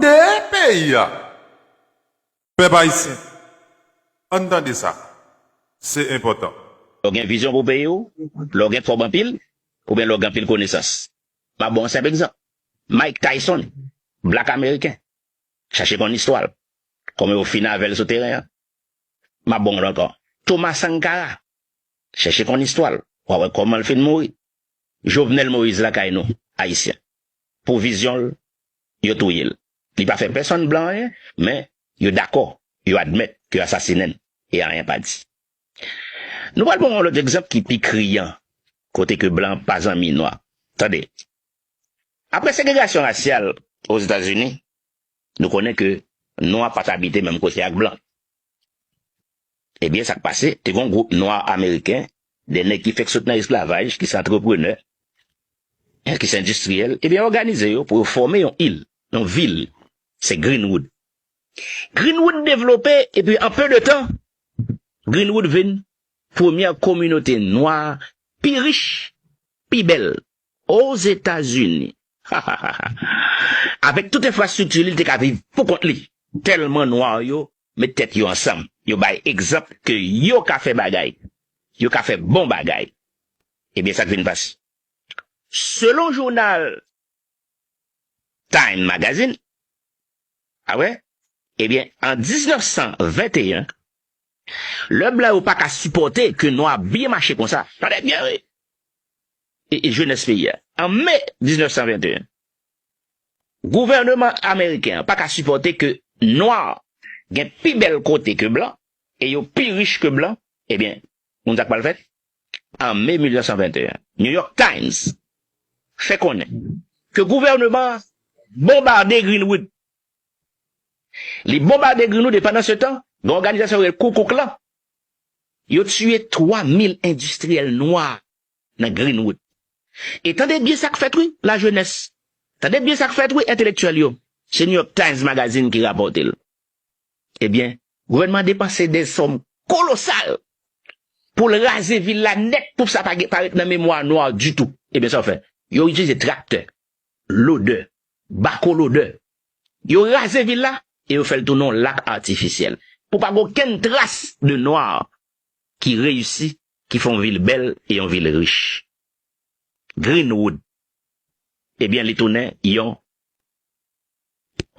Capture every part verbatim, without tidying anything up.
de peyi a. Pèp ayisyen, ann tande sa. Se enpòtan. Lè w gen vizyon pou peyi w, lè w gen kòb anpil, oubyen lè w gen anpil konesans. M ap ba w yon senp egzanp. Mike Tyson, blak ameriken. Chache konn istwa l. Kòman yo fin avè l sou teren an. M ap ba w l ankò. Thomas Sankara. Chèche konn istwa l. W a wè kòman l fin mouri. Jovenel Moïse lakay nou, ayisyen. Pou vizyon l, yo touye l. Li pa fè pèsonn blan anyen, men yo dakò, yo admèt ke yo asasinen l, e anyen pa di. Nou pral pran yon lòt egzanp ki pi kriyan, kote ke blan pa zanmi nwa. Tande, apre segregasyon rasyal Ozetazini, nou konnen ke nwa pa t abite menm kote ak blan. Ebyen, sa k pase, te gen yon gwoup nwa ameriken, de nèg ki fèk sot nan esklavaj, ki se antreprenè, ki se endistriyèl, ebyen, òganize yo pou yo fòme yon il, yon vil, se Greenwood. Greenwood devlope, epi an pe de tan, Greenwood vin premyè kominote nwa pi rich, pi bèl, Ozetazini. Avèk tout enfrastrikti li, li te ka viv pou kont li. Tèlman nwa yo met tèt yo ansanm. Yo bay egzanp ke yo ka fè bagay. Yo ka fè bon bagay. Ebyen, sa k vin pase? Selon jounal Time Magazine, a wè, ebyen, an diznèf san venteyen, lè blan yo pa ka sipòte ke nwa byen mache konsa, tande byen, wi, e, e jenès peyi a. An me diznèf san venteyen, gouvèneman ameriken an pa ka sipòte ke nwa gen pi bèl kote ke blan, e yo pi rich ke blan, ebyen, moun sa k pral fèt? An me mil nèf san venteyen, New York Times fè konnen ke gouvèneman an bonbade Greenwood. Li bonbade Greenwood, e pandan se tan, gen òganizasyon yo rele Ku Klux Klan. Yo tiye twa mil endistriyèl nwa nan Greenwood. E tande byen sa k fèt, wi, lajenès. Tande byen sa k fèt, wi, entelektyèl yo. Se New York Times Magazine ki rapòte l. Ebyen, gouvènman an depanse de sòm kolosal pou l raze vil la nèt, pou sa pa gen, pa ret nan memwa nwa ditou. Ebyen, sa yo fè? Yo itilize traktè, lodè, bako lodè. Yo raze vil la e yo fè l tounen yon lak atifisyèl. Pou pa gen okenn tras de nwa ki reyisi, ki fè yon vil bèl e yon vil rich. Greenwood, ebyen, li tounen yon,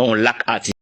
yon lak atifisyèl.